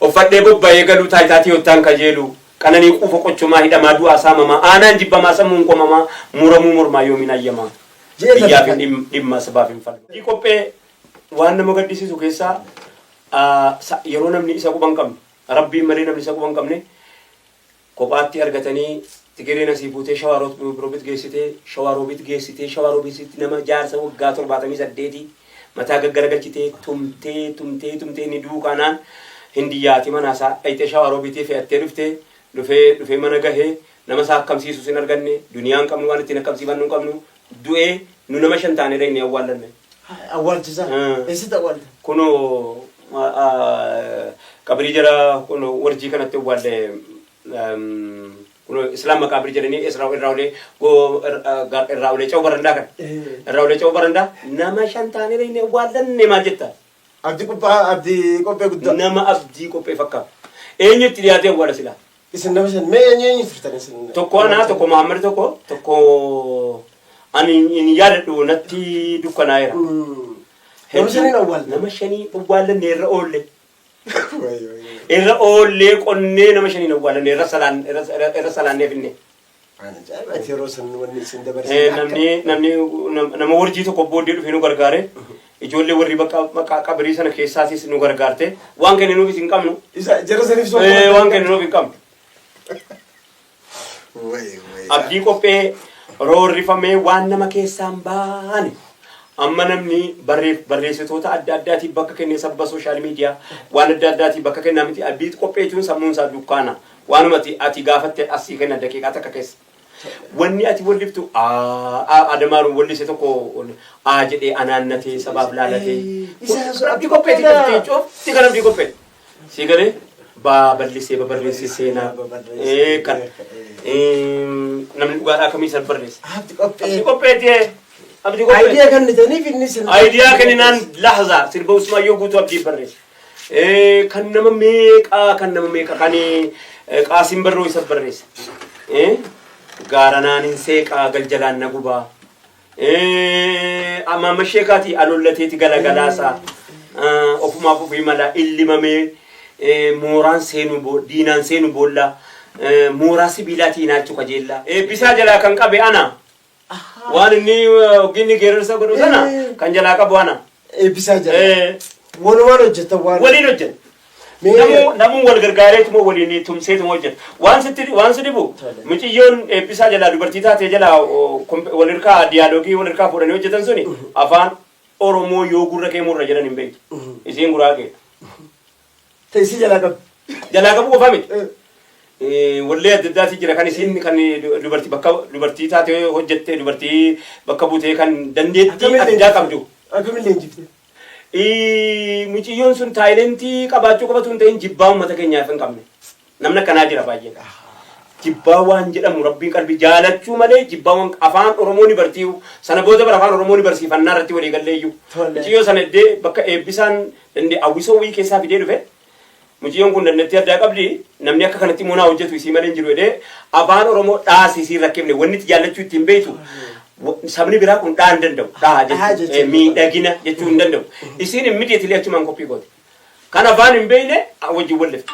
Uffadhee bobba'ee galuu taayitaatii yottaan kajeelu qananii quufa qochomaa hidhamaa du'aa saamamaa aanaan jibbamaa sammuun qomamaa muramuu mormaa yoomiin ayyamaa Jee lafa biyyaaf hin kan. dhimma sabaaf hin falma. Hojii qophee waan nama gaddisiisu keessaa yeroo namni isa quba hin qabne rabbiin malee namni isa quba hin qabne kophaatti argatanii Tigireen asii fuutee Shawaa Roobit geessitee Shawaa Roobit geessitee Shawaa Roobititti nama jaarsa waggaa 78 mataa gaggaragalchitee tumtee tumtee tumtee inni duukaanaan hindiyyaati mana isaa dhayxee Shawaa Roobitii fe'attee dhuftee dhufee dhufee mana gahee nama isaa akkamsiisus hin arganne duniyaa hin qabnu waan ittiin akkamsiifannu hin qabnu du'ee nu nama shan taanee dhaqnee awwaallanne. Awwaalchisaa. Eessatti awwaalta? Kunoo qabrii jara kunoo warjii kanatti awwaalle kunoo Islaam maqaabir jedhanii irraa olee irraa olee ce'u barandaa kan irraa olee ce'u barandaa nama shan taanee dhaqnee awwaallanne maal jetta? Abdii qophaa abdii qophee guddaa. Nama abdii qophee fakkaatu. Eenyu itti dhiyaatee awwaala silaa? Isin nama shan mee eenyu eenyu turtan isin? Tokko anaa tokko Muhammad tokko tokko ani hin yaadadhu natti dukkanaa'eera. Nama shaniin awwaalte? Nama shanii awwaallanne irra oolle. Wayi wayi. Irra oollee qonnee nama shaniin awwaallanne irra salaan irra irra salaannee finne. Waan ajaa'ibaati yeroo san wanni isin dabarsan. Namni namni nama warjii tokko booddee dhufee nu gargaare. Ijoollee warri bakka bakka qabirii sana keessaatis nu gargaarte. Waan kenninuufis hin qabnu. Isa jara saniif sooma. Waan kenninuuf hin qabnu. Wayi wayi. Abdii qophee roorrifamee waan nama keessaan baane. Amma namni barreessitoota adda addaatiif bakka kennee sababa social media waan adda addaatiif bakka kennaa miti. Abdii qophee jechuun sammuun isaa dukkaana. Waanuma ati ati gaafatte as sii kenna daqiiqaa takka keessa. Wanni ati walliftu Adamaaruun wallise tokko aa jedhee anaannatee sabaaf laalatee. Isa sun Abdii qopheeti qopheedha. cufti cufti kan abdii qopheeti. Sii galee baa ballisee babarreesse seenaa. Babarreesse. Kan namni dhugaadhaa kamii san barreesse. Abdi qophee. Abdii qopheeti. Abdii qopheeti. Idea kennitaniif inni sirba. Idea kenninaan lahza sirba Usmaayyoo guutuu abdii barreesse. Kan nama meeqaa kan nama meeqa kan Qaasim Barroo isa barreesse. Gaaranaan hin seeqaa galjalaan na gubaa. Amaama sheekaati alollateeti galagalaasaa. Ofumaaf ofii mala illimamee mooraan seenu diinaan seenu boollaa. Mooraa sibiilaatii naachu kajeellaa. Eebbisaa jalaa kan qabe ana. Waan inni oginni geerarsa godhu sana kan jalaa qabu ana. Eebbisaa jala. Walumaan hojjetan waan. Waliin hojjetan. Namuu wal gargaareetuma waliin tumseetuma hojjeta. Waan sitti waan si dhibu mucayyoon eebbisaa jalaa dubartii taatee jalaa wal hirkaa diyaaloogii wal hirkaa fuudhanii hojjetan suni afaan Oromoo yoo gurra kee murra jedhan hin beektu. Isiin guraagee. Teessii jalaa qabdi. Jalaa qabu qofaa miti. Wallee adda addaati jira kan isiin kan dubartii bakka dubartii taatee hojjette dubartii bakka buutee kan dandeettii addaa qabdu. Akkamiin leenjifte? Mucayyoon sun taayilentii qabaachuu qofatu hin ta'in jibbaa uummata keenyaaf hin qabne. Namni akkanaa jira baay'een. Jibbaa waan jedhamu rabbiin qalbii jaalachuu malee jibbaa waan afaan Oromoo ni bartiiyu. Sana booda bara afaan Oromoo ni barsiifannaa irratti walii galleeyyu. Mucayyoo sana iddee bakka eebbisaan dandee hawwisoo wayii keessaa fidee dhufe. Mucayyoon kun dandeettii addaa qabdi. Namni akka kanatti immoo naa hojjetu isii malee hin jiru jedhee afaan Oromoo dhaasi isii rakkifne wanni itti jaallachuu ittiin beektu sabni biraa kun dhaa hin danda'u. Dhaha Dhaha jechuun jechuun. Miidhagina jechuu hin danda'u. Isiin immediately achumaan qophii goote. Kan afaan hin beekne wajjin wallifte.